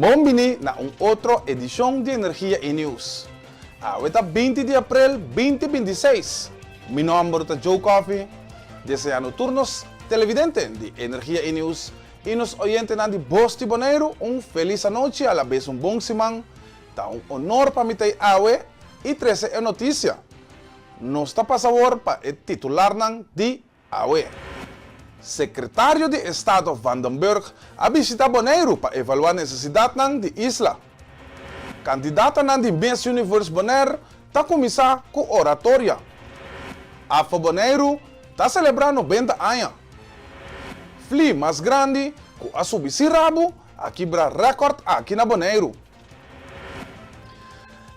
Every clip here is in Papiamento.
Bon bini na un otro edishon di Energia i News. Awe ta 20 di aprel 2026. Mi nòmber ta Joe Coffie. Deseando tur nos televidente di Energia i News i nos oyentenan di Bos di Boneiru un felis anochi alabes un bon siman. Ta un honor pa mi ta ei awe i trese e notisia. Nos ta pasa awor pa e titularnan di awe. Sekretario di Estado Van den Burg a bishita Boneiru pa evaluá nesesidatnan di isla. Kandidatanan di Miss Universe Bonaire ta kuminsá ku oratoria. Afo Boneiru ta selebrá 90 aña. Fli mas grandi ku a subi sin rabu a kibra rèkòrt aki na Boneiru.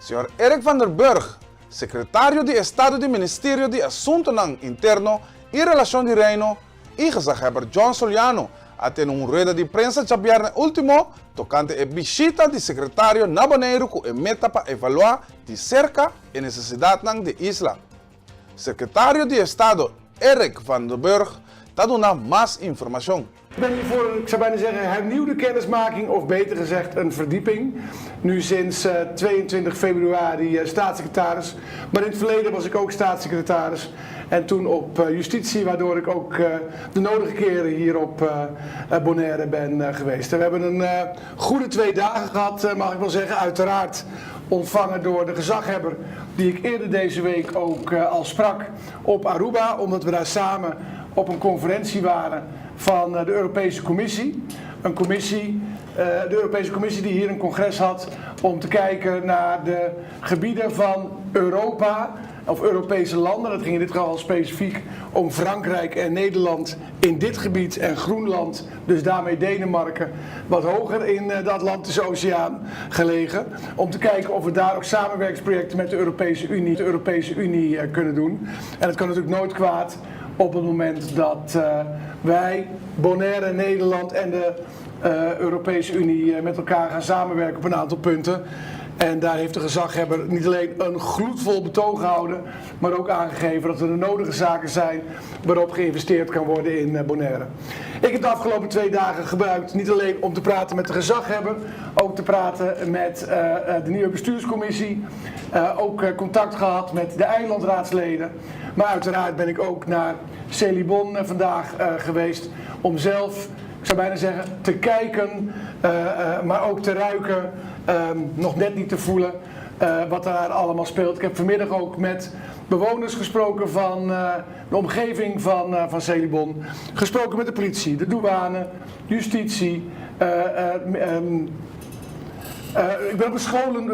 Señor Eric van der Burg, Sekretario di Estado di Ministerio di Asuntonan Interno i Relashon di Reino i Gezaghebber John Soliano a tene un rueda di prensa djabièrnè último tokante e bishita di sekretario na Boneiru ku e meta pa evaluá di serka e nesesidatnan di isla. Sekretario di Estado Eric van der Burg ta duna mas informashon. Ik ben hier voor een, ik zou bijna zeggen, hernieuwde kennismaking of beter gezegd een verdieping. Nu sinds 22 februari staatssecretaris, maar in het verleden was ik ook staatssecretaris. En toen op justitie, waardoor ik ook de nodige keren hier op Bonaire ben geweest. En we hebben een goede 2 dagen gehad, mag ik wel zeggen. Uiteraard ontvangen door de gezaghebber die ik eerder deze week ook al sprak op Aruba. Omdat we daar samen op een conferentie waren van de Europese Commissie. Een commissie, de Europese Commissie die hier een congres had om te kijken naar de gebieden van Europa of Europese landen. Dat ging in dit geval specifiek om Frankrijk en Nederland in dit gebied en Groenland, dus daarmee Denemarken, wat hoger in de Atlantische Oceaan gelegen. Om te kijken of we daar ook samenwerkingsprojecten met de Europese Unie kunnen doen. En dat kan natuurlijk nooit kwaad op het moment dat wij, Bonaire, Nederland en de Europese Unie met elkaar gaan samenwerken op een aantal punten. En daar heeft de gezaghebber niet alleen een gloedvol betoog gehouden, maar ook aangegeven dat er de nodige zaken zijn waarop geïnvesteerd kan worden in Bonaire. Ik heb de afgelopen 2 dagen gebruikt niet alleen om te praten met de gezaghebber, ook te praten met de nieuwe bestuurscommissie, ook contact gehad met de eilandraadsleden. Maar uiteraard ben ik ook naar Selibon vandaag geweest om zelf, ik zou bijna zeggen, te kijken, maar ook te ruiken, nog net niet te voelen wat daar allemaal speelt. Ik heb vanmiddag ook met bewoners gesproken van de omgeving van Selibon. Gesproken met de politie, de douane, justitie. Ik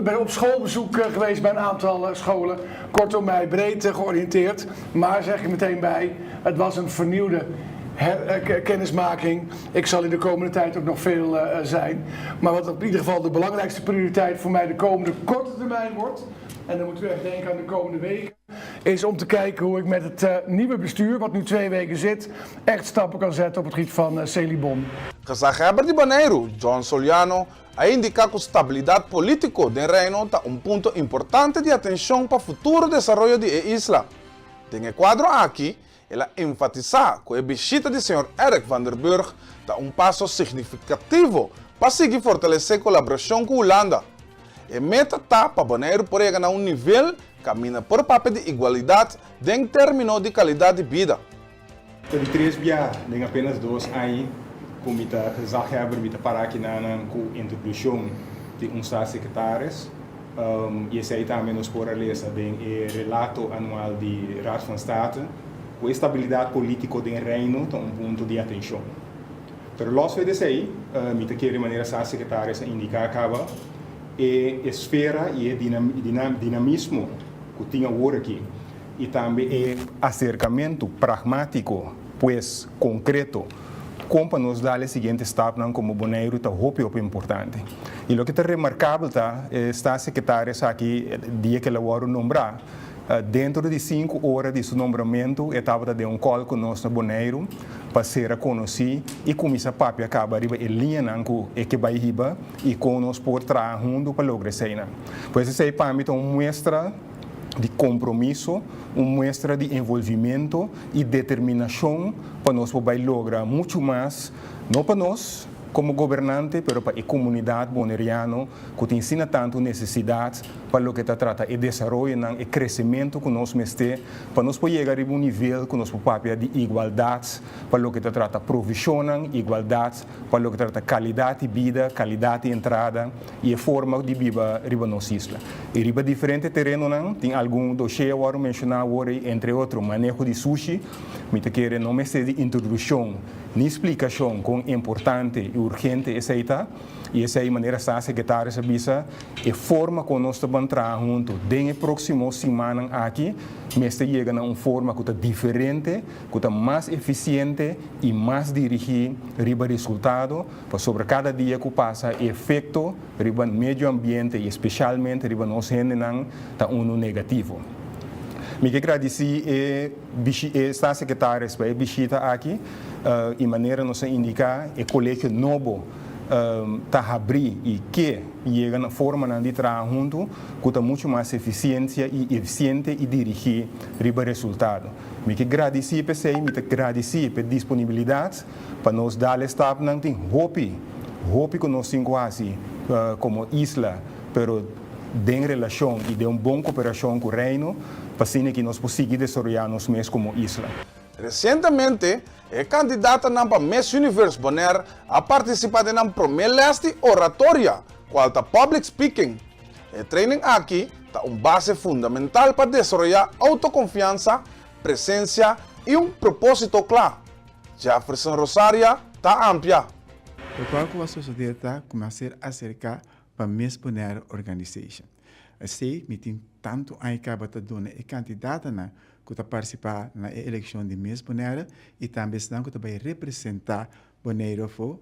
ben op schoolbezoek geweest bij een aantal scholen. Kortom, mij breed georiënteerd. Maar zeg ik meteen bij, het was een vernieuwde kennismaking. Ik zal in de komende tijd ook nog veel zijn. Maar wat op ieder geval de belangrijkste prioriteit voor mij de komende korte termijn wordt, en dan moeten we echt denken aan de komende weken, is om te kijken hoe ik met het nieuwe bestuur, wat nu 2 weken zit, echt stappen kan zetten op het gebied van Selibon. Gezaghebber di Boneiru, John Soliano, a indiká ku stabilidat polítiko den Reino ta un punto importante di atenshon pa futuro desaroyo di e isla. Den e kuadro aki, el a enfatisá ku e bishita di señor Eric van der Burg ta un paso signifikativo pa sigui fortalesé kolaborashon ku Hulanda. E meta ta pa Boneiru por yega na un nivel kaminda por papia di igualidat den término di kalidat di bida. Di tres bia den apenas 2 aña ku mi ta gezaghebber, mi ta para aki na ku introdukshon di un staatssecretaris. I esei tambe nos por a lesa den e relato anual di Raad van State, ku stabilidat polítiko den Reino ta un punto di atenshon. Pero los di esei, mi ta kere manera staatssecretaris a indiká kaba e esfera i e dinamismo ku tin awor aki i tambe e aserkamentu pragmátiko, pues konkreto, kon pa nos dal e siguiente stapnan komo Boneiru ta hopi hopi importante. I loke ta remarkabel ta, staatssecretaris aki dia ku el a wòrdu nombrá, dentro di 5 ora di su nombramentu e tabata den un call ku nos na Boneiru pa ser konosí i kuminsá papia kaba riba e liñanan ku e ke bai hiba i kon nos por traha huntu pa logra eseinan. Pues esei pa mi ta un muestra di kompromiso, un muestra di envolvimentu i determinashon pa nos por bai logra muchu mas, no pa nos. komo gobernante, pero pa e komunidat boneriano ku tin asina tantu nesesidat pa loke ta trata e desaroyonan, e kresementu ku nos mester pa nos por yega riba un nivel ku nos por papia di igualdat pa loke ta trata provishonnan, igualdat pa loke ta trata kalidat di bida, kalidat di entrada i e forma di biba riba nos isla. I riba diferente terenonan tin algun doshé a wòrdu menshoná awor ei, entre otro maneho di sushi. Mi ta kere no mester di introduccion ni splicacion con importante y urgente esey ta, y esey manera Staatssecretaris a bisa, e forma con nos ta ban traha hunto den e proximo simannan aki mester yega na un forma cu ta diferente, cu ta mas eficiente y mas dirigi riba resultado, pasobra cada dia cu pasa e efecto riba medio ambiente y especialmente riba nos hendenan ta uno negativo. Mi ke gradici e e Staatssecretaris pa e bishita aki y manera nos a indica e colegio nobo ta habri y ke yega na formanan di traha hunto cu ta mucho mas eficiencia y eficiente y dirigi riba resultado. Mi ke gradici p'esey, mi ta gradici p'e disponibilidad pa nos dal e stapnan. Tin hopi, hopi cu nos tin cu haci como isla, pero den relashon i den un bon koperashon ku Reino, pa asina ki nos por sigui desaroyá nos mes komo isla. Resientemente, e kandidatanan pa Miss Universe Bonaire a partisipá den nan promé lès di oratoria, kual ta Public Speaking. E training aki ta un base fundamental pa desaroyá outokonfiansa, presensia i un propósito kla. Jefferson Rosaria ta amplia. Lokual ku a sosodé ta ku mi a ser aserká pa Miss Bonaire Organization. Esei mi tin tantu aña kaba ta duna e kandidatanan ku ta partisipá na e elekshon di Miss Bonaire i tambe esnan ku ta bai representá Boneiru afó,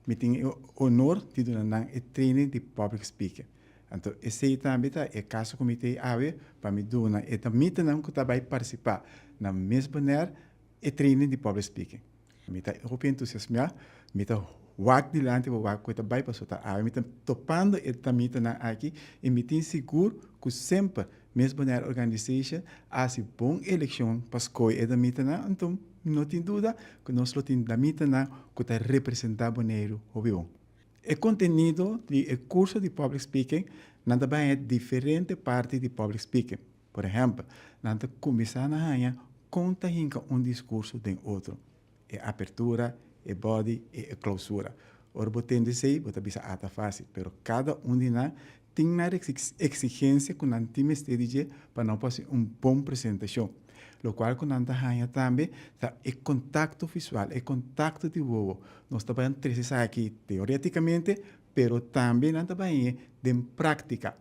mi tin e honor di duna nan e training di public speaking. Anto esei tambe ta e kaso ku mi tei awe pa mi duna e damitanan ku ta bai partisipá na Miss Bonaire e training di public speaking. Mi ta hopi entusiasmá, mi ta wak dilanti pa wak ku e ta bai pasobra ta awe mi ta topando e tamitanan aki i mi tin sigur ku semper mes Bonaire Organization a hasi bon elekshon pa skohe e damitanan, anto mi no tin duda ku nos lo tin damitanan ku ta representá Boneiru hopi bon. E kontenido di e kurso di Public Speaking nan ta bai haña diferente parti di Public Speaking. Por ehèmpel, nan ta kuminsá na haña kon ta hinka un diskurso den otro, e apertura, e body i e klousura. Ora bo tende esei, bo ta bisa, Ah, ta fásil. Pero kada un di nan tin nan eksigensia ku nan tin mester di dje pa nan por hasi un bon presentashon. Lokual ku nan ta haña tambe ta e kontakto visual, e kontakto di wowo. Nos ta bai trese esaki teorétikamente, pero tambe nan ta bai hañ'é den práktika.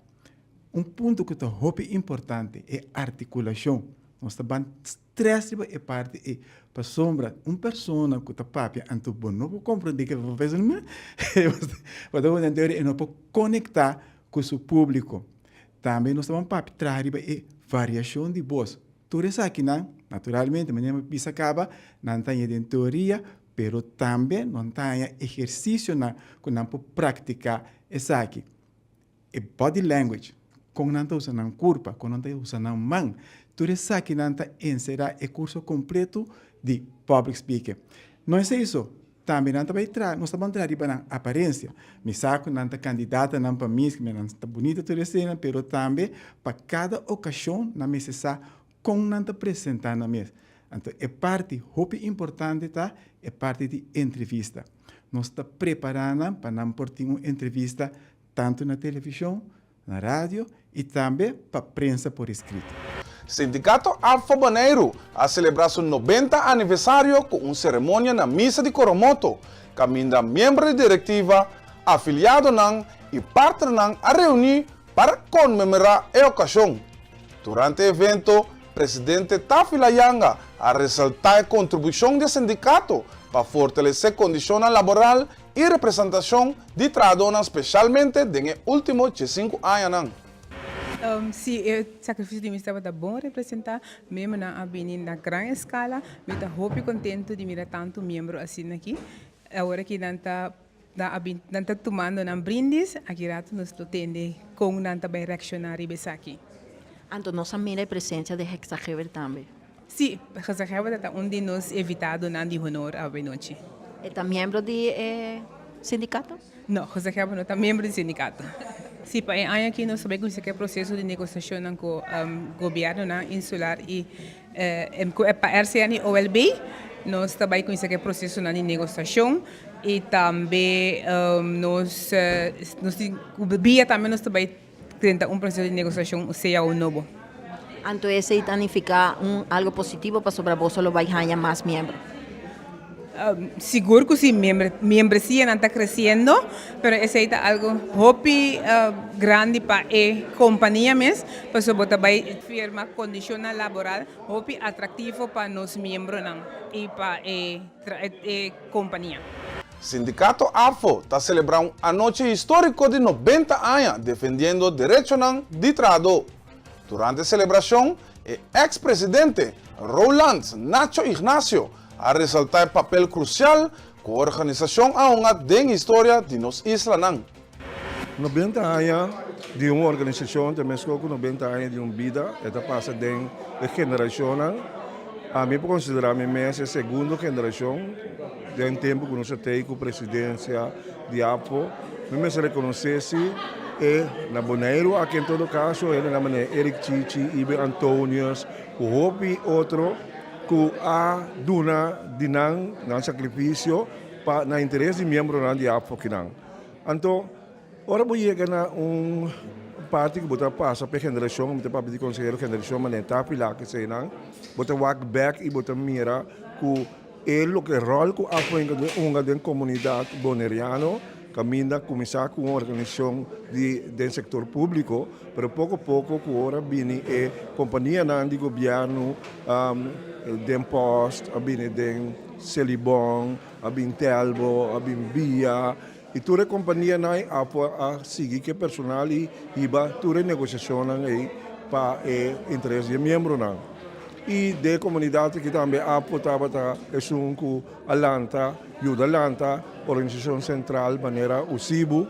Un punto ku ta hopi importante e artikulashon. Nos ta ban strès riba e parti ei pasobra un persona ku ta papia anto bo no por komprondé ke ta papia bo ta wak teoria e no por konektá ku su públiko. Tambe nos ta ban papia traha riba e variashon di bos. Tur esakinan naturalmente manera mi bisa kaba nan ta haña den teoria pero tambe nan ta haña ehersisionan ku nan por praktiká esaki. E body language, kon nan ta usa nan kurpa, kon nan ta usa nan man, tur esakinan ta enserá e kurso kompleto di public speaking. No esei so, tambe nan ta bai traha, nos ta ban traha riba nan aparensia. Mi sa ku nan ta kandidatanan pa Miss, nan ta bunita tur eseinan, pero tambe pa kada okashon nan mester sa kon nan ta presentá nan mes. Anto e parti hopi importante ta e parti di entrevista. Nos ta prepará nan pa nan por tin un entrevista tantu na televishon, na radio i tambe pa prensa por eskrito. Sindikato APFA Boneiru a selebrá su 90 aniversario ku un seremonia na Misa di Coromoto, kaminda miembro di direktiva, afiliadonan i partnernan a reuní para konmemorá e okashon. Durante e evento, presidente Tafila Janga a resaltá e kontribushon di e sindikato pa fortalesé kondishonnan laboral i representashon di trahadónan speshalmente den e último diesinku añanan. Si e sakrifisio di mi tabata bon representá, miembronan a bini na gran eskala. Mi ta hopi kontentu di mira tantu miembro asina aki. Awor aki nan ta nan ta tumando nan brindis, aki ratu nos lo tende kon nan ta bai reakshoná riba esaki. Anto nos a mira e presensia di Hexageber tambe. Sí, Gezaghebber ta un di nos invitadonan di honor awe nochi. E ta miembro di e. sindikato? No, gezaghebber no ta miembro di sindikato. Si, pa e aña aki nos ta bai kuminsá ku e proseso di negosiashonnan ku gobièrnunan insular i ku pa RCN i OLB. Nos ta bai kuminsá ku e prosesonan di negosiashon i tambe nos nos tin ku bia tambe nos ta bai drenta un proseso di negosiashon un cao nobo. Anto esei ta nifiká un algo positivo pasobra boso lo bai haña mas miembro? Sigur ku si, miembresianan ta kresiendo, pero esei ta algo hopi grandi pa e kompania mes, pasobra bo ta bai firma kondishonnan laboral hopi atraktivo pa nos miembronan i pa e kompania. Sindikato AFO ta selebrá un anochi históriko di 90 aña defendiendo derechonan di trahadó. Durante e selebrashon, e eks presidente Roland Nacho Ignacio a resaltá e papel krusial ku organisashon a hunga den historia di nos islanan. 90 aña di un organisashon ta meskos ku 90 aña di un bida, e ta pasa den e generashonnan. Ami por konsiderá mi mes e segundo generashon den tempu ku nos a tei ku presidensia di APFO. Mi mester rekonosé si e na Boneiru aki en todo kaso hendenan manera Eric Chichi, Ibe Antonius ku hopi otro ku a duna di nan nan sakrifisio pa na interes di miembronan di APFO kinan. Anto ora bo yega na un parti ku bo ta pasa pa e generashon, mi ta papia di konsehero generashon manera Taffy Lak eseinan, bo ta wak bèk i bo ta mira ku E loke ròl ku AFO hunga den komunidat boneriano kaminda kuminsá ku un organisashon di den sektor públiko, pero poko poko ku ora bini e kompanianan di gobièrnu den pòst, a bini den Selibon, a bin Telbo, a bin Bia i tur e kompanianan ei AFO a sigui ku e personal i hiba tur e negosiashonnan ei pa e interes di e miembronan. I den e komunidat aki tambe APO tabata esun ku a lanta, yuda lanta organisashon sentral manera USIBU.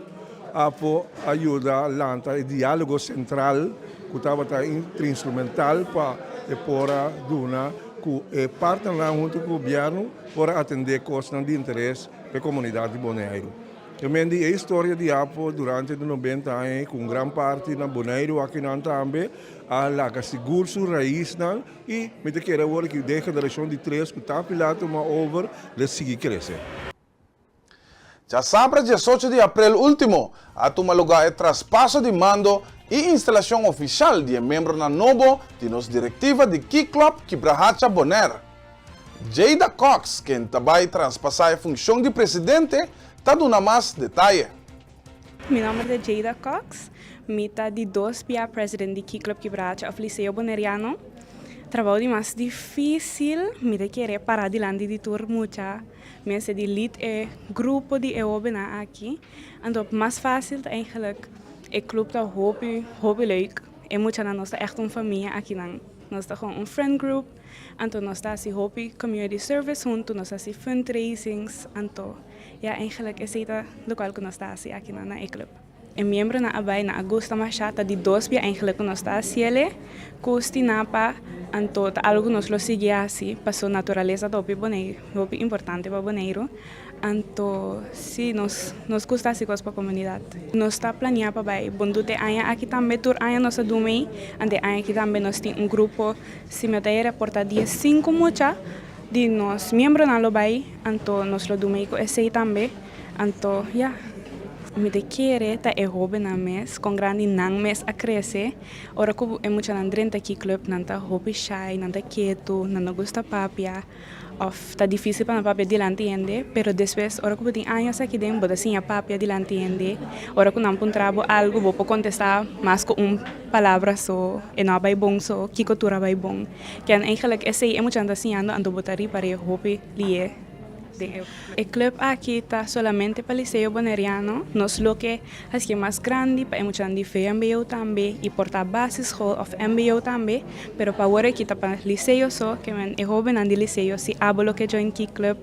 APO a yuda lanta e diálogo sentral ku tabata instrumental pa e por a duna ku e partnernan huntu ku gobièrnu por a atendé kosnan di interes pa e komunidat di Boneiru. E men di e historia di APO durante di 90 aña ku un gran parti na Boneiru akinan tambe a laga sigur su raisnan i mi ta kere awor ki den generashon di tres ku ta pila tuma over lo sigui krese. Djasabra 18 di aprel ultimo a tuma lugá e traspaso di mando i instalashon ofishal di e miembronan nobo di nos direktiva di Key Club Kibrahacha Bonaire. Jada Cox, ken ta bai traspasá e funshon di presidente, ta duna mas detaye. Mi nomber ta Jada Cox. Mi ta di dos bia president di Key Club Kibracha of Liceo Boneriano. Trabou di mas dificil, mi ta kere para dilanti di tur mucha mester di lead e grupo di e hobennan aki. Anto mas facil ta eigenlijk e club ta hopi hopi leuk. E muchanan nos ta echt un famia akinan. Nos ta gewoon un friend group. Anto nos ta haci hopi community service hunto, nos ta haci fundraisings, anto ya eigenlijk esey ta locual cu nos ta haci aki na e club. E miembronan a bay na a gusta masha, ta di dos bia eigenlijk cu nos ta haciele cu Stinapa, anto ta algo cu nos lo sigui haci paso naturalesa ta hopi Boneiru, hopi importante pa Boneiru. Anto si nos nos gusta hasi kos pa komunidat. Nos ta plania pa bai Bondut e aña aki tambe, tur aña nos a duna ei, anto e aña aki tambe nos tin un grupo, si mi ta era por ta 15 mucha di nos miembronan lo bai, anto nos lo duna ei ku esei tambe, anto ya. Mi ta kere ta e hobennan mes, kon grandi nan mes a krese, ora ku e muchanan drenta Key Club nan ta hopi shy, nan ta ketu, nan no gusta papia. Of ta dificil pa nan papia dilanti hende, pero despues ora cu bo tin años aki den bo ta siña papia dilanti hende. Ora cu nan puntra bo algo bo por contesta mas cu un palabra so, e no a bay bon so, kico tur a bay bon. Ken eigenlijk esey e muchanan ta siñando anto bo ta ripare hopi liye den e. E club aki ta solamente pa Liceo Boneriano, nos loke Hacié mas grandi pa e muchanan di vmbo tambe y por ta basisschool of mbo tambe, pero pa awor aki ta pa liceo so, ke men e hobennan di liceo si abo lo ke join Key Club,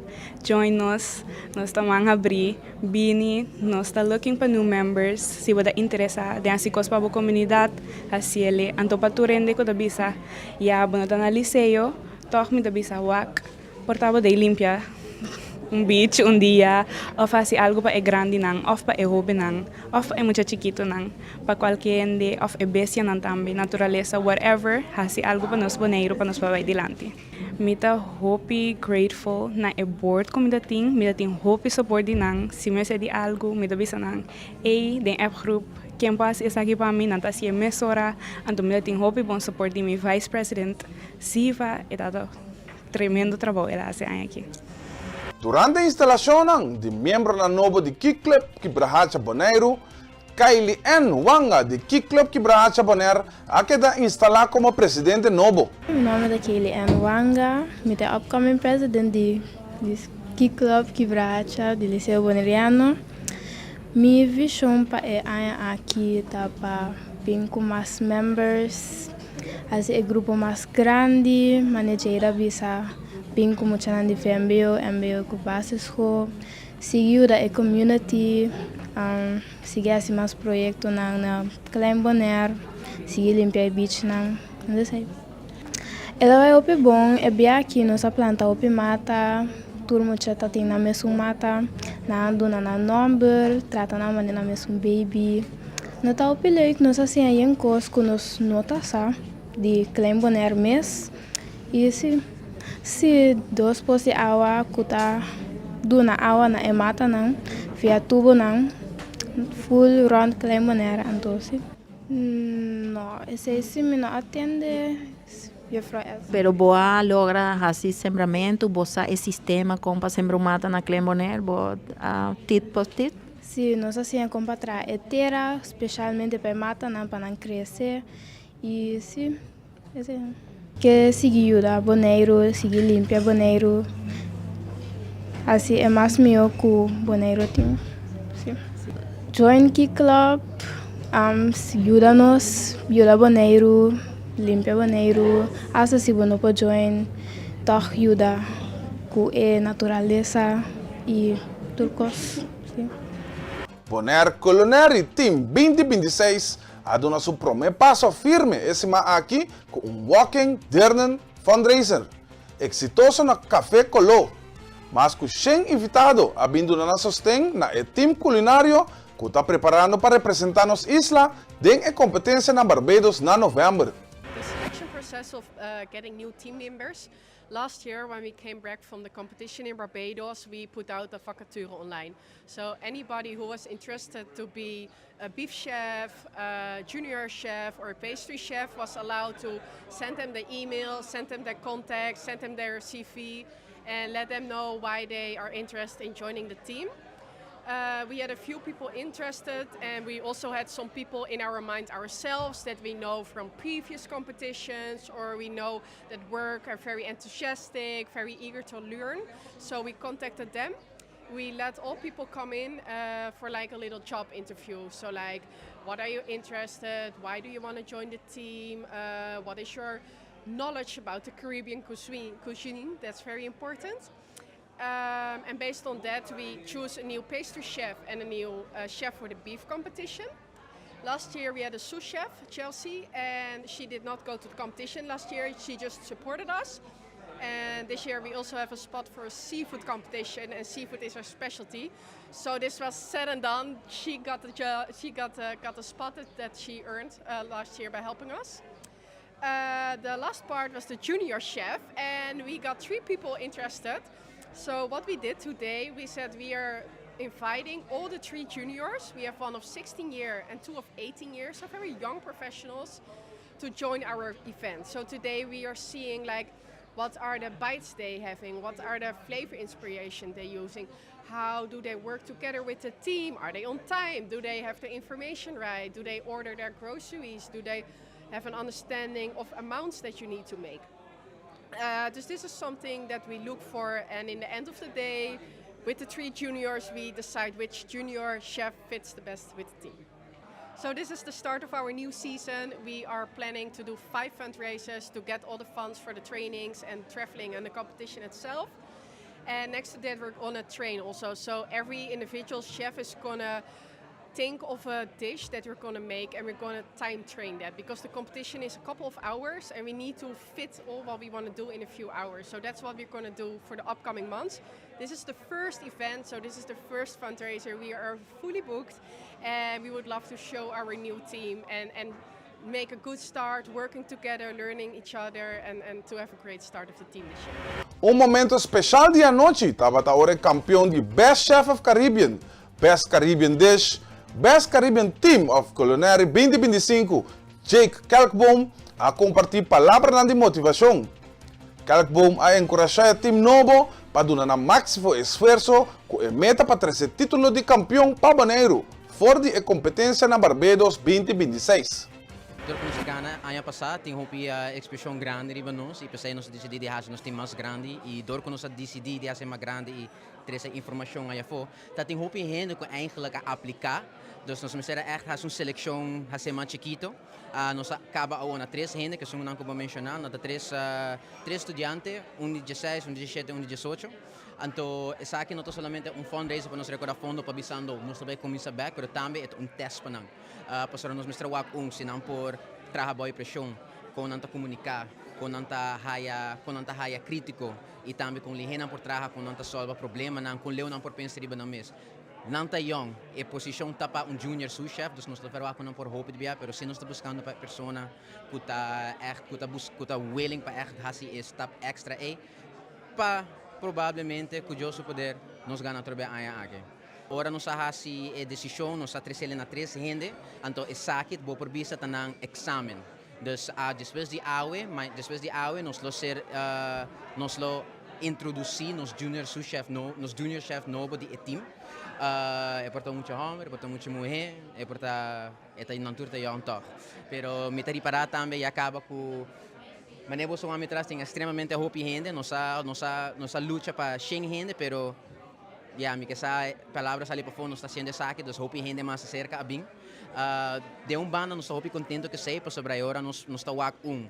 join nos, nos ta man habri, bini, nos ta looking pa new members, si bo ta interesa den haci cos pa bo comunidad, haciele, anto pa tur hende cu ta bisa ya bo no ta na liceo, tog mi ta bisa wak, por ta bo dey limpia. un beach un dia òf hasi algu pa e grandinan òf pa e hóbennan òf pa e mucha chikitunan, pa kualke hende òf e bestianan tambe, naturalesa, whatever, hasi algu pa nos Boneiru pa nos por bai dilanti. Mi ta hopi grateful na e board ku mi ta tin, mi ta tin hopi support di nan, si mi mester di algu mi ta bisa nan, ey den app groep ken por hasi esaki pa mi, nan ta hasié mesora, anto mi ta tin hopi bon support di mi vice president Siva, e ta tremendo trabou el a hasi aña aki. Durante instalashonnan di miembronan nobo di Key Club Kibrahacha Boneiru, Kylie Ann Wanga di Key Club Kibrahacha Bonaire a keda instalá komo presidente nobo. Mi nòmber ta Kylie Ann Wanga, mi ta e upcoming president di Key Club Kibrahacha di Liceo Boneriano. Mi vishon pa e aña aki ta pa bin ku mas members, hasi e grupo mas grandi, manera Jada bisa bin ku muchanan di VMBO, mbo ku basisschool. Sigui yuda e community, sigui hasi mas proyectonan na Klein Bonaire, sigui limpia e beachnan, entonces esey. E ta bay hopi bon, e bia aki nos a planta hopi mata, tur mucha ta tin nan mesun mata, nan a duna nan nomber, trata nan manera nan mesun baby. No ta hopi leuk, nos a siña yen cos cu nos no ta sa di Klein Bonaire mes. I si, si dos pos di awa ku ta duna awa na e matanan via tubonan ful rònt Klein Bonaire anto si. No, esei si mi no a tende juffrouw Elsa. Pero bo a logra hasi sembramentu, bo sa e sistema kon pa sembra un mata na Klein Bonaire, bo a tit por tit? Si, nos a siña kon pa traha e tera, speshalmente pa e matanan pa nan krese i si. Ke sigui yuda Boneiru, sigui limpia Boneiru, hasi e mas mihó ku Boneiru tin. Sí. Join Key Club, yuda nos, yuda Boneiru, limpia Boneiru, asta si bo no por join, tòg yuda ku e naturalesa i tur kos. Sí. Bonaire Culinary Team 2026 a duna su promé paso firme e siman aki ku un walking dinner fundraiser eksitoso na Café Coló. Mas ku shen invitado a bin duna nan sosten na e team kulinario ku ta preparando pa representá nos isla den e kompetensia na Barbados na novèmber. The selection process of getting new team members Last year when we came back from the competition in Barbados we put out a vacature online. So anybody who was interested to be a beef chef, a junior chef or a pastry chef was allowed to send them the email, send them their contact, send them their CV and let them know why they are interested in joining the team. Uh, we had a few people interested and we also had some people in our mind ourselves that we know from previous competitions or we know that work are very enthusiastic, very eager to learn. So we contacted them. We let all people come in uh, for like a little job interview. So like, what are you interested? Why do you want to join the team? Uh, what is your knowledge about the Caribbean cuisine? cuisine? That's very important. Um, and based on that, we choose a new pastry chef and a new uh, chef for the beef competition. Last year we had a sous chef, Chelsea, and she did not go to the competition last year. She just supported us. And this year we also have a spot for a seafood competition, and seafood is our specialty. So this was said and done. She got the she got uh, got the spot that, that she earned uh, last year by helping us. Uh, the last part was the junior chef, and we got three people interested. So what we did today, we said we are inviting all the three juniors. We have one of 16 year and two of 18 years, so very young professionals, to join our event. So today we are seeing like what are the bites they having, what are the flavor inspiration they're using, how do they work together with the team, are they on time, do they have the information right, do they order their groceries, do they have an understanding of amounts that you need to make. Uh, dus this is something that we look for and in the end of the day with the three juniors we decide which junior chef fits the best with the team. So this is the start of our new season. We are planning to do five fundraisers to get all the funds for the trainings and traveling and the competition itself. And next to that we're gonna train also. So every individual chef is gonna think of a dish that we're gonna make and we're gonna time train that because the competition is a couple of hours and we need to fit all what we want to do in a few hours. So that's what we're gonna do for the upcoming months. This is the first event, so this is the first fundraiser. We are fully booked and we would love to show our new team and make a good start, working together, learning each other and to have a great start of the team this year. Un momento spesial di anochi tabata ora e kampeon di Best Chef of Caribbean, Best Caribbean Dish, Best Caribbean Team of Culinary 2025, Jake Kelkboom, a kompartí palabranan di motivashon. Kelkboom a enkurashá e tim nobo pa duna nan máksimo esfuerso ku e meta pa trese título di kampeon pa Boneiru for di e kompetensia na Barbados 2026. Dor ku nos a gana aña pasá tin hopi ekspreshon grandi riba nos i p'esei nos a disidí di hasi nos tim mas grandi i dor ku nos a disidí di hasi mas grandi i trese informashon aya afó ta tin hopi hende ku eigentlik a apliká dus nos mester a ègt hasi un selekshon hasi mas chikito. Nos a kaba awor na tres hende ku esun nan ku bo a menshoná nan ta tres tres studiante un di dieseis un di diesshete un di diesocho. Anto esaki no ta solamente un fundraiser pa nos rekoda fondo pa bisando nos ta bai kuminsá bèk pero tambe e ta un tèst pa nan. Pasobra nos mester wak un si nan por traha bou e preshon, kon nan ta komuniká, kon nan ta haya kon nan ta haya krítiko i tambe kon lihé nan por traha, kon nan ta sòlva problemanan, kon leu nan por pensa riba nan mes. Nan ta yòn, e posishon ta pa un junior sous chef, dus nos ta verwagt ku nan por hopi di bia, pero si nos ta buskando pa e persona ku ta ègt ku ta bus ku ta willing pa ègt hasi e stap èkstra ei pa probablemente ku Dios su poder nos gana atrobe aña aki. Ora nos a hasi e desishon nos a tresele na tres hende, anto esaki bo por bisa ta nan eksamen. Dus despues di awe, despues di awe nos lo ser nos lo introdusí nos junior sous chef no nos junior chef nobo di e team. E por ta un mucha hòmber, e por ta un mucha muhé, e por ta e ta nan tur ta yòn tòg. Pero mi ta ripará tambe ya kaba ku manera boso wak mi tras tin ekstremamente hopi hende, nos a nos a nos a lucha pa shen hende pero ya mi ke sa palabra sali pafó nos ta hasiendo esaki dus hopi hende mas aserka a bin. Den un banda nos ta hopi contento cu esey pasobra e ora nos nos ta wak un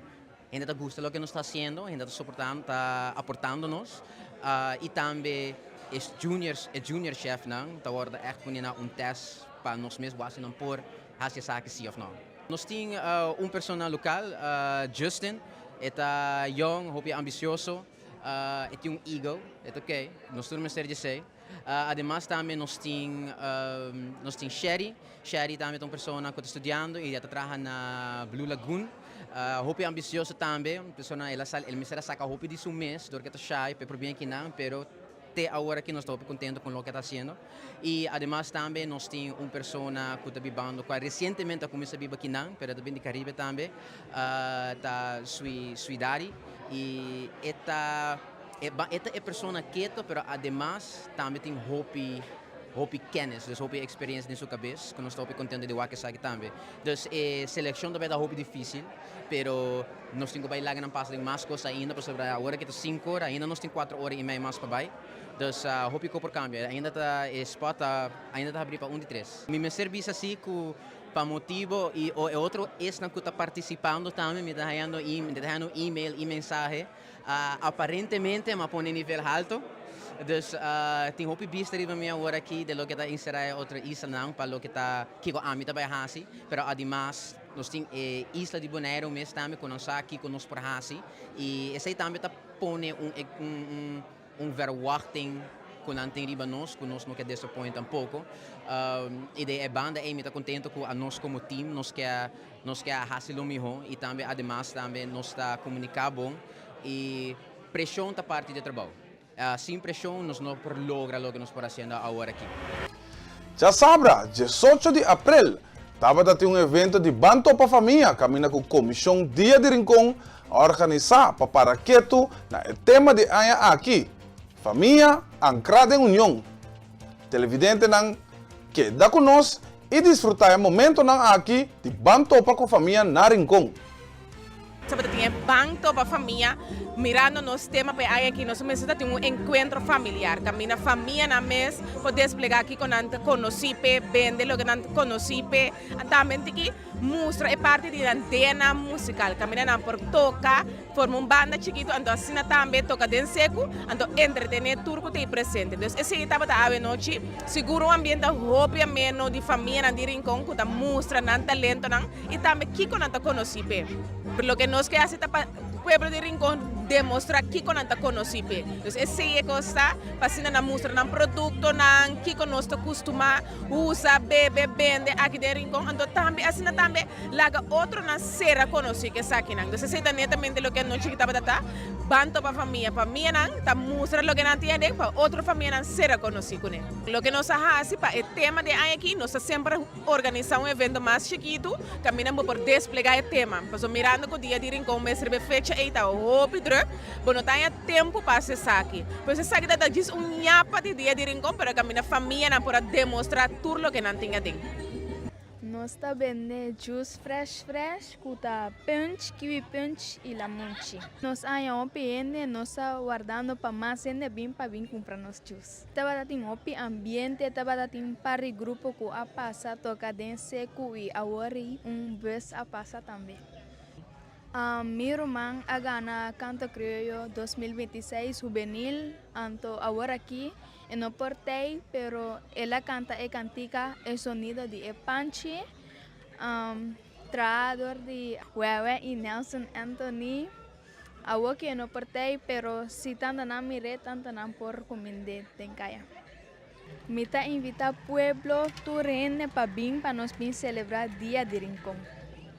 hende ta gusta loke nos ta haciendo, hende ta soportando ta aportando nos y tambe e juniors e junior chefnan ta wordo echt pone na un test pa nos mes wak si nan por haci esaki si of no. Nos tin un persona local Justin e ta yong hopi ambicioso e tin un ego e ta ok nos tur mester di esey. Ademas tambe nos tin nos tin Sherry. Sherry tambe ta un persona ku ta studiando i a ta traha na Blue Lagoon. Hopi ambisioso tambe, un persona el a sali el mester a saka hopi di su mes dor ku e ta shy pa e por bien kinan pero te awor aki nos ta hopi kontento ku loke e ta hasiendo. I ademas tambe nos tin un persona ku ta bibando ku a resientemente a kuminsá biba kinan pero e ta bin di Karibe tambe ta Sui Suidari i e ta. E e ta e persona keto pero ademas tambe tin hopi hopi kennis, dus hopi experiencia den su cabes cu nos ta hopi contento di wak esaki tambe. Dus e seleccion ta bay ta hopi dificil pero nos tin cu bay laga nan pasa den mas cos ainda pasobra awor aki ta cinco ora ainda nos tin cuatro ora y mei mas pa bay. Dus hopi co por cambia ainda ta e spot ta ainda ta habri pa un di tres. Mi mester bisa si cu pa motibo y o e otro esnan cu ta participando tambe mi ta hayando mi ta hayando email y mensahe. Aparentemente m'a pone nivel halto, dus tin hopi bista riba mi awor aki den loke ta enserá e otro islanan pa loke ta kiko ami ta bai hasi, pero ademas nos tin e isla di Boneiru mes tambe ku nan sa kiko nos por hasi i esei tambe ta pone un un un verwachting ku nan tin riba nos ku nos no ke desapoint tampoko. I den e banda ei mi ta kontento ku anos komo team nos ke nos ke a hasi lo mihó i tambe ademas tambe nos ta komuniká bon i preshon ta parti di e trabou. Sin preshon nos no por logra loke nos por hasiendo awor aki. Djasabra, diesocho di aprel, tabata tin un evento di Ban Topa Famia kaminda ku Komishon Dia di Rincon a organisá pa para ketu na e tema di aña aki, Famia ankrá den union. Televidentenan keda ku nos i disfrutá e momentonan aki di Ban Topa ku Famia na Rincon. Tabata tin. tin e Ban Topa Famia, mirando nos tema pa e aña aki nos mester ta tin un enkuentro familiar kaminda famianan mes por desplegá kiko nan ta konosí p'e, bende loke nan ta konosí p'e, tambe tiki mustra e parti di nan DNA musikal kaminda nan por toka, forma un banda chikitu anto asina tambe toka den seku anto entretené tur ku ta ei presente. Dus esei tabata awe nochi sigur un ambiente hopi ameno di famianan di Rincon ku ta mustra nan talentonan i tambe kiko nan ta konosí p'e. Loke nos ke hasi ta pa pueblo di Rincon demostrá kiko nan ta konosí p'e. Dus esei e kos ta pa asina nan mustra nan produktonan, kiko nos ta kustumá usa, bebe, bende aki den Rincon anto tambe asina tambe Laga otronan sera konosí ku esakinan. Dus esei ta netamente loke anochi ki tabata ta, Ban topa famia. Famianan ta mustra loke nan tin aden pa otro famianan sera konosí kuné. Loke nos a hasi pa e tema di e aña aki, nos ta semper organisá un evento mas chikitu kaminda bo por desplegá e tema. Pasobra mirando ku dia di Rincon mes riba e fecha ei ta hopi drùk, bo no ta haña tempu pa hasi esaki. Pues esaki ta djis un ñapa di dia di Rincon, pero kaminda famianan por a demostrá tur loke nan tin aden. Nos ta bende juice fresh fresh ku ta punch, kiwi punch i lamunchi. Nos haña hopi hende, nos ta wardando pa mas hende bin pa bin kumpra nos juice. Tabata tin hopi ambiente, tabata tin par di grupo ku a pasa toka den seku i awor un bus a pasa tambe. Mi ruman a gana Canto Criollo 2026 Hubenil, anto awor aki E no por tei, pero el a canta e cantica E sonido di e panchi, traha dor di Wewe y Nelson Anthony. Awor ki e no por tei, pero si tanta nan mir'é, tanta nan por cumind'é den caya. Mi ta invita pueblo, tur hende pa bin pa nos bin celebra Dia di Rincon.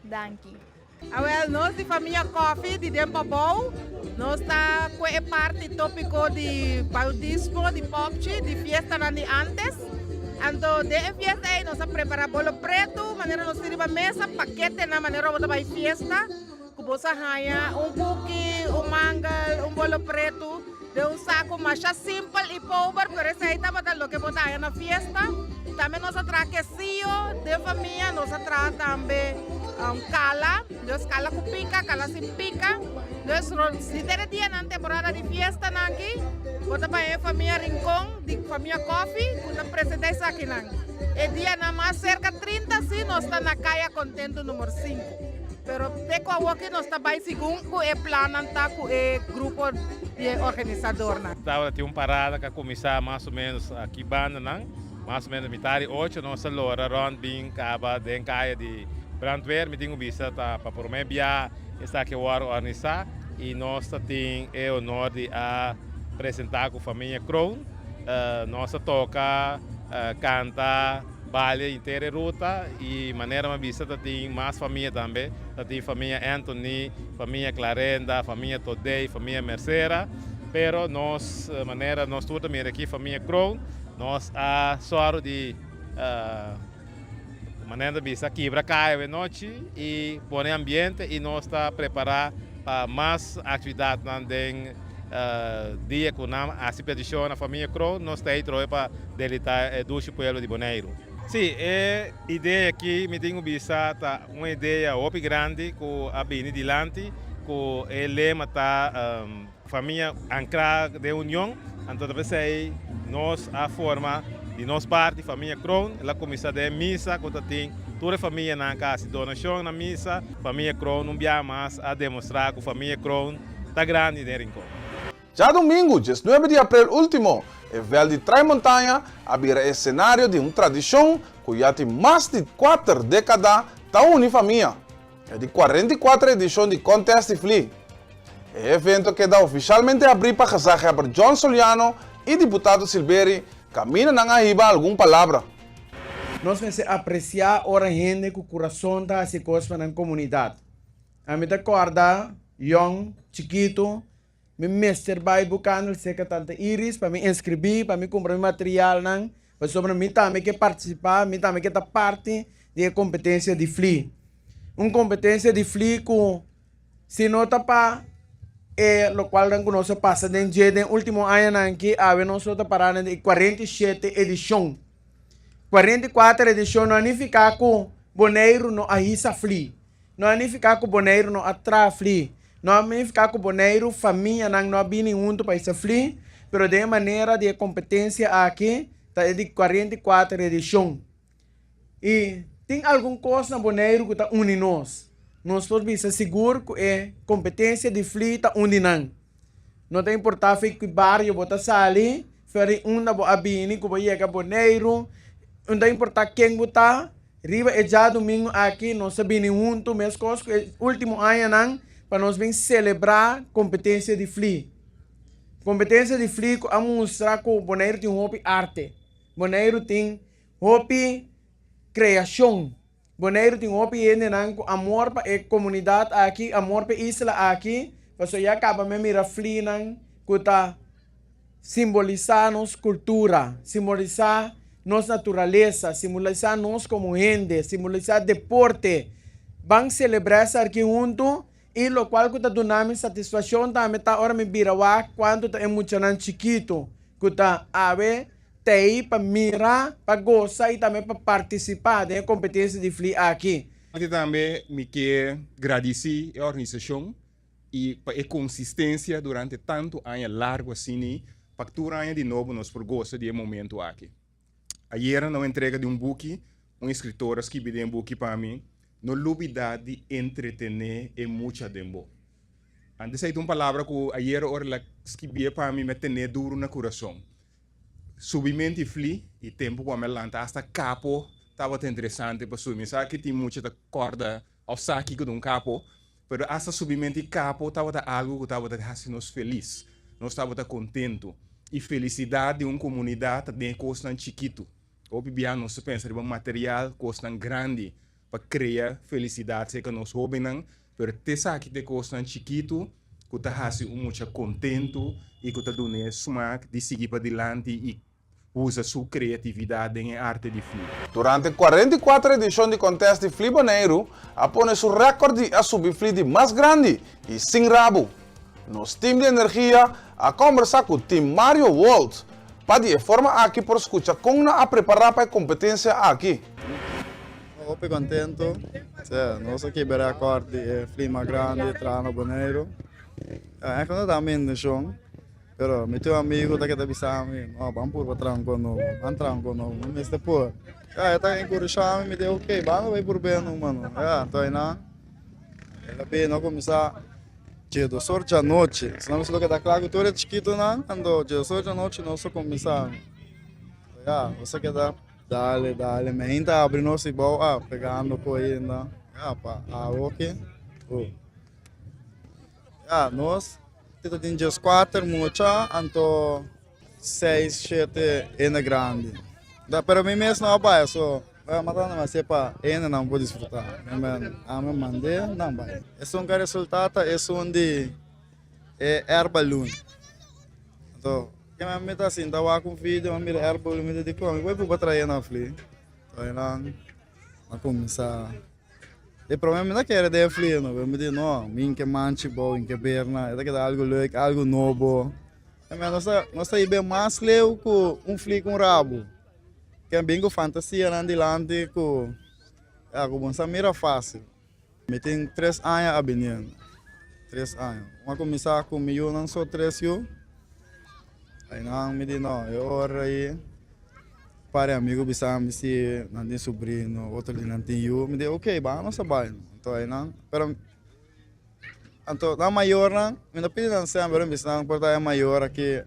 Danki. Awel, nos di famia Coffie di den Pabou, nos ta kue e parti topiko di bautismo di Popchi, di fiestanan di antes. Anto den e fiesta ei nos a prepara bolo pretu, manera nos tin riba mesa, paketenan manera bo ta bai fiesta, ku bo sa haña un kuki, un mangel, un bolo pretu den un saku masha simpel i pober, pero esei tabata loke bo ta haña na fiesta. Tambe nos a traha kesio den famia, nos a traha tambe kala, dus kala ku pika, kala sin pika. Dus si den e dianan temporada di fiestanan aki, bo ta baña e famia Rincon di famia Coffie ku ta presenta esakinan. E dianan mas serka 30 si nos ta na Kaya Contento numero sinku. Pero te ku awoki nos ta bai segun ku e plannan ta ku e grupo di e organisadornan. Tabata tin un parada ku a kuminsá mas o ménos aki bandanan. Mas o menos mitar di ocho nos a lora rond bin caba den caya di brandweer. Mi tin cu bisa ta pa prome bia esaki a worde organisa y nos ta tin e honor di a presenta cu familia Kroon. Nos a toca, canta, balia henter e ruta y manera mi a bisa ta tin mas famia tambe. Ta tin famia Anthony, famia Clarenda, famia Todey, famia Mercera. Pero nos manera nos tur ta mira aki famia Kroon. Nos a sòru di manera ta bisa kibra kaya awe nochi i pone ambiente i nos ta prepará pa mas aktividatnan den dia ku nan hasi petishon na famia Kroon. Nos ta ei trobe pa delitá e dushi pueblo di Boneiru. Sí, e idea aki mi tin ku bisa ta un idea hopi grandi ku a bini dilanti ku e lema ta. Famia ankrá den union, anto ta p'esei nos a forma di nos parti Famia Kroon. El a kuminsá den misa ku ta tin tur e famianan ka hasi donashon na misa. Famia Kroon un biaha mas a demostrá ku Famia Kroon ta grandi den Rincon. Djadumingu, diesnuebe di aprel ultimo, e vèlt di Trai Montaña a bira e esenario di un tradishon ku ya tin mas di kuater dékada ta uni famia. E di 44 edishon di Contest di Fli. E evento a keda ofishalmente abrí pa gezaghebber John Soliano i diputado Silbery kaminda nan a hiba algun palabra. Nos mester apresiá ora hende ku kurason ta hasi kos pa nan komunidat. Ami ta kòrda yòn chikitu Mi mester bai Buchanel serka Tante Iris pa mi inskribí, pa mi kumpra mi materialnan, pasobra mi tambe ke partisipá, mi tambe ke ta parti di e kompetensia di fli. Un kompetensia di fli ku si no ta pa e lokualnan ku nos a pasa den dje den último añanan aki, awe nos lo ta pará na di 47 edishon. 44 edishon no a nifiká ku Boneiru no a hisa fli. No a nifiká ku Boneiru no a traha fli. No a nifiká ku Boneiru famianan no a bini huntu pa hisa fli, pero den e manera di e kompetensia aki ta e di 44 edishon. I tin algun kos na Boneiru ku ta uni nos. Nos por bisa sigur ku e kompetensia di fli ta un di nan. No ta importá fi ki bario bo ta sali, for di unda bo a bini ku bo yega Boneiru, no ta importá ken bo ta, riba e djadumingu aki nos ta bini huntu meskos ku e último añanan pa nos bin selebrá kompetensia di fli. Kompetensia di fli ku a mustra ku Boneiru tin hopi arte, Boneiru tin hopi kreashon. Boneiru tin hopi hendenan ku amor pa e komunidat aki, amor pa e isla aki, pasobra ya kaba mi a mira flinan ku ta simbolisá nos kultura, simbolisá nos naturalesa, simbolisá nos komo hende, simbolisá deporte. Ban selebrá esaki huntu i lokual ku ta duna mi satisfakshon tambe ta ora mi bira wak kuantu ta e muchanan chikitu ku ta awe T'ei pa mira, pa gosa i tambe pa partisipá den e kompetensia di fli aki. Antes tambe mi ke gradisí e organisashon i pa e konsistensia durante tantu aña largu asini pa tur aña di nobo nos por gosa di e momentu aki. Ayera na un entrega di un buki, un eskritor a skibi den e buki pa mi, No lubidá di entretené e mucha den bo. Antes ei ta un palabra ku ayera ora el a skibié pa mi, mi a tené duru na kurason. Subimento i fli i tempu ku ami a lanta asta kapo tabata interesante pa subi. Mi sa ki tin mucha ta kòrda òf sa kiko ta un kapo, pero asta subimento i kapo tabata algu ku tabata hasi nos felis. Nos tabata kontentu. I felisidat di un komunidat ta den e kosnan chikitu. Hopi bia nos ta pensa riba material, kosnan grandi pa krea felisidat serka nos hóbennan, pero t'esaki ta e kosnan chikitu ku ta hasi un mucha kontentu i ku ta dun'é smak di sigui padilanti i usa su kreatividat den e arte di fli. Durante 44 edishon di Kontest di Fli Boneiru a pone su rèkòrt di a subi fli di mas grandi i sin rabu. Nos tim di energia a kòmbersá ku Tim Mario Wold pa di e forma aki por skucha kon nan a prepará pa e kompetensia aki. Hopi contento, sea, nos a kibra record di e flima grandi traha na Boneiru. Eigenlijk no ta mi intencion, pero mi tin un amigo ta keda bisa mi, no, ban purba traha un con nobo, ban traha un con nobo, mi mester por. Ya, e ta encourasha mi, mi di ok, ban bai purba no mano. Ya, anto aynan el a bini a cuminsa djedos or djanochi, si no mi keda kla ku tur e chikitonan, anto djedos or djanochi nos a cuminsa. Ya, nos a keda. Dale, dale, mi ainda abri nos y bou ah, pegando cu ainda. Ya, pa awo ki. Uh. Ya, nos tita tin 14 mucha, anto 6, 7 ene grandi. Da, pero mi mes no a bai, so, bueno, matando mas pa ene nan por disfruta. Mi men, a me mande, nan bai. Esun ka resultata, esun di e air balloon. Anto, Ke mi ta sinta wak un video, mi mira air balloon, mi ta di kon, mi por prueba trae na fli. Entonces nan a kuminsá. E prome mi ta kere den fli no, pero mi di no, mi ke manchi bou, mi ke berna, e ta keda algu leuk, algu nobo. E mi nos ta nos ta hiba mas leu ku un fli ku un rabu. Ke bin ku fantasianan dilanti ku ya ku bo sa mira fásil. Mi tin tres aña a biniendo, tres aña. Mi a kuminsá ku mi yunan so tres yu. Ainan mi di no, e ora ei par di amigu bisa mi si nan tin subrino, otro di nan tin yu. Mi di ok, ban nos a bai. Anto ainan, pero anto nan mayornan, mi no pidi nan semper, mi bisa nan por ta e mayor aki.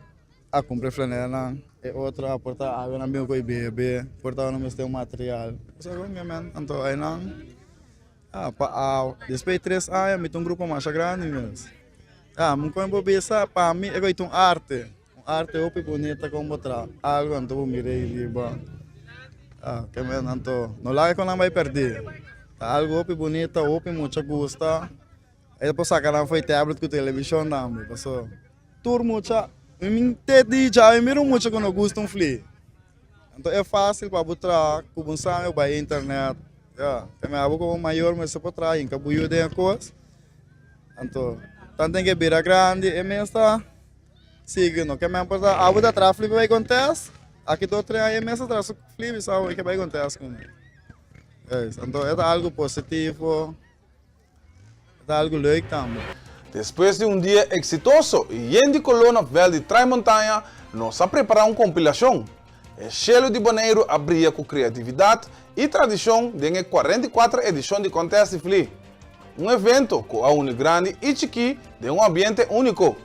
A cumpra e flanelnan, e otro a porta awe nan bin cu e bebe, porta nan mester un material. Esaki mi men, anto aynan a pa awe. Despues di tres aña mi ta un grupo masha grandi mes. Ah, mi con bo bisa pa mi e ta un arte, un arte hopi bunita con bo traha algo anto bo mira ei riba. Ah, ke men anto no laga cu nan bay perdi. Ta algo hopi bunita, hopi mucha gusta. E por saca nan for e tablet cu television tambe, paso. Tur mucha, mi min te di dja mi mira un mucha ku no gusta un fli. Anto e fásil pa bo traha ku bo sa mi bai internet. Ya, te mi abo komo mayor mester por traha hinka bo yu den e kos. Anto tanten ke bira grandi e mes ta sigui no ke men por ta abo ta traha fli pa bai kontest, aki dos tres aña e mes ta traha su fli bisa abo ke bai kontest kuné. Anto e ta algu positivo. Ta algu leuk tambe. Despues di un dia eksitoso i yen di koló na vèlt di Trai Montaña, nos a prepará un kompilashon. E shelu di Boneiru a bria ku kreatividat i tradishon den e 44 edishon di Kòntèst di Fli. Un evento ku a uni grandi i chikí den un ambiente úniko.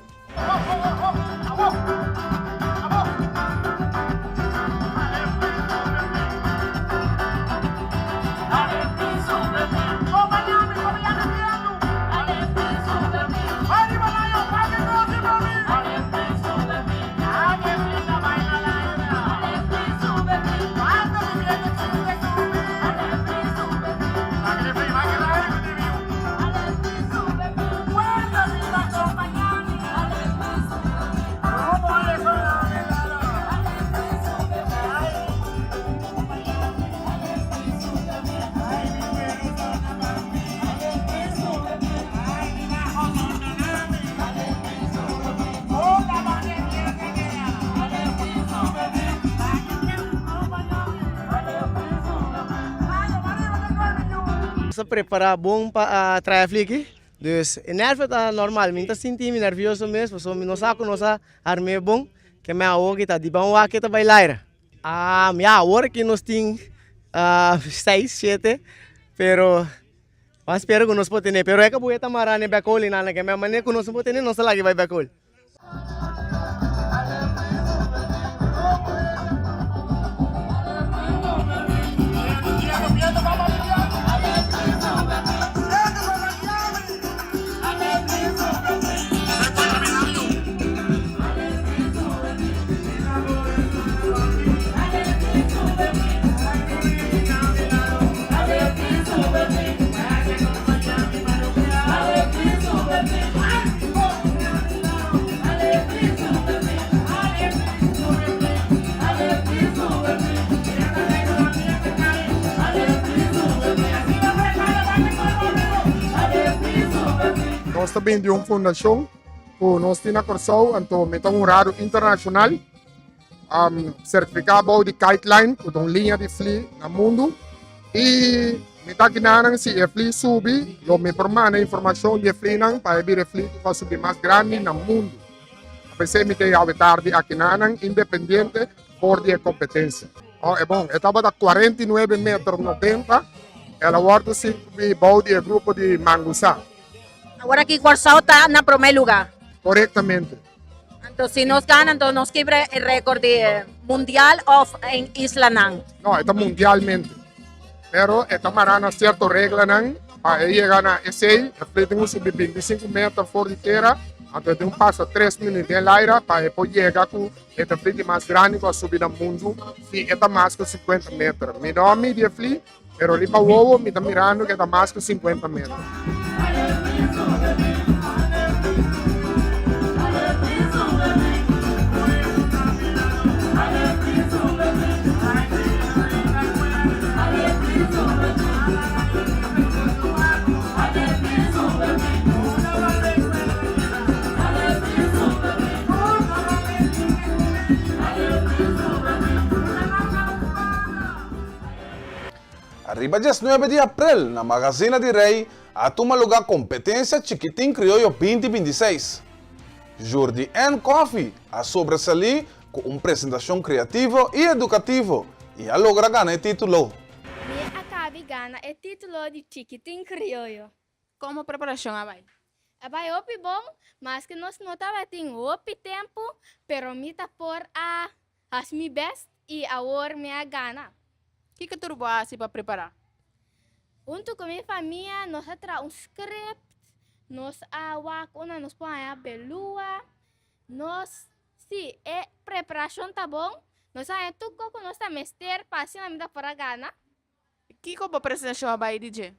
Nos a prepara bon pa traha e fliki, dus e nervio ta normal, mi no ta sinti mi nervioso mes pasobra mi no sa ku nos a arm'é bon, ke mi awor ki ta di ban wak e ta bai laira. Ya awor ki nos tin seis, shete, pero Ban spera ku nos por tene, pero e kabuya ta mará na e bèkol i nan ke manera ku nos no por tene nos ta laga e bai bèkol. Nos ta bini di un fundashon ku nos tin na Kòrsou, anto mi ta un rado internashonal. um, sertifiká bou di Kiteline, ku ta un liña di fli na mundu. I mi ta kinanan si e fli subi, lo mi por manda informashon di e flinan pa e bira e fli ku ta subi mas grandi na mundu. Apesei mi ta yawe tardi akinanan independiente for di e kompetensia. Oh, e bon, e tabata 49 meter 90, el a wòrdu subi bou di e grupo di Mangusá. Awor aki Kòrsou ta na promé lugá. Korektamente. Anto si nos gana anto nos kibra e record di mundial of en islanan? No, e ta mundialmente. Pero e ta mará na cierto reglanan pa e yega na esey. E fli tin un subi 25 meter for di tera, anto e tin un pasa 3 minuut den laira pa e por yega ku e ta fli di mas grandi ku a subi na mundu si e ta mas ku 50 meter. Mi no a midi e fli, Pero riba wowo mi ta mirando ke ta mas ku 50 metro. Ariba diesnuebe di aprel na Magazina di Rey a tuma luga Competencia Chikitin Crioyo binti 26. Jordi N. Coffie a sobresalí ku un presentacion creativo y educativo y a logra gana e titulo. Mi a kabi gana e titulo di Chikitin Crioyo. Komo preparashon a bai? A bai hopi bon, maske nos no tabatin hopi tempu, pero mi ta por a hasi mi best i awor mi a gana. Kiko tur bo a hasi pa prepará? Huntu ku mi famia nos a traha un script, nos a wak unda nos por haña belua, nos, si e preparashon ta bon, nos a haña tur kos ku nos ta mester pa asina mi ta por a gana. Kiko bo presentashon a bai di dje?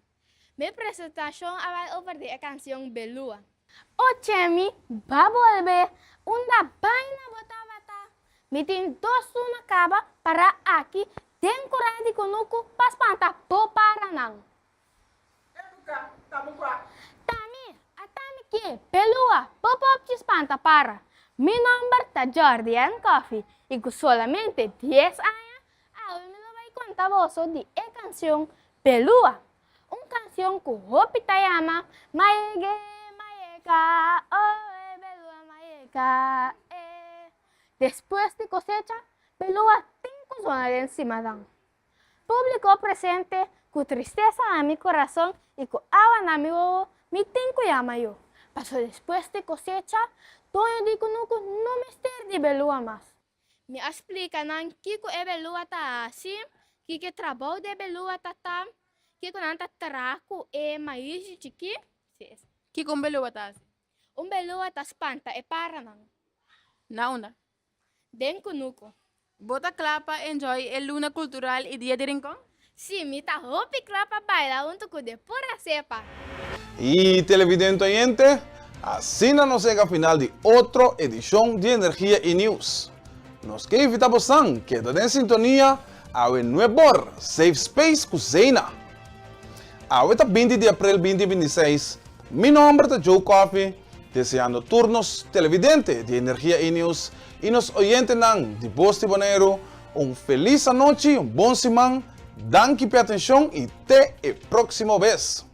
Mi presentashon a bai over di e kansion Belua. O Chemi, ba bolbe! Unda baina bo tabata? Mi tin dos luna kaba pará aki den kurá di kunuku pa spanta bo paranan. Tami, a tami ki, Belua, bo popchi spanta para. Mi nomber ta Jordi N. Coffie i ku solamente dies aña Awe mi lo bai konta boso di e kansion Pelua, un kansion ku hopi ta yama Mayege, mayega. yega, oh e belua m'a yega, eh. Despues di kosecha, belua tin ku zona den simadan. Públiko presente, ku tristesa na mi kurason i ku awa na mi wowo, mi tin ku yama yo, paso despues di kosecha, doño di kunuku no mester di belua mas. Mi a splika nan kiko e belua ta hasi, kiko e trabou di e belua ta ta, kiko nan ta traha ku e maishi chikí. Kiko un belua ta hasi? Un belua ta spanta e paranan. Na unda? Den kunuku. Bo ta kla pa enjoy e luna kultural i dia di Rincon? Sí, mi ta hopi kla pa baila huntu ku de pura sepa. I televidente oyente, asina nos yega final di otro edishon di Energia i Nieuws. Nos ke invita bosan keda den sintonia awe nuebor Safe Space ku Zeina. Awe ta 20 di april 2026, mi nomber ta Joe Coffie, deseando tur nos televidente di Energia i Nieuws i nos oyentenan di Bos di Boneiru un felis anochi, un bon siman, danki p'e atencion i te e proximo bes.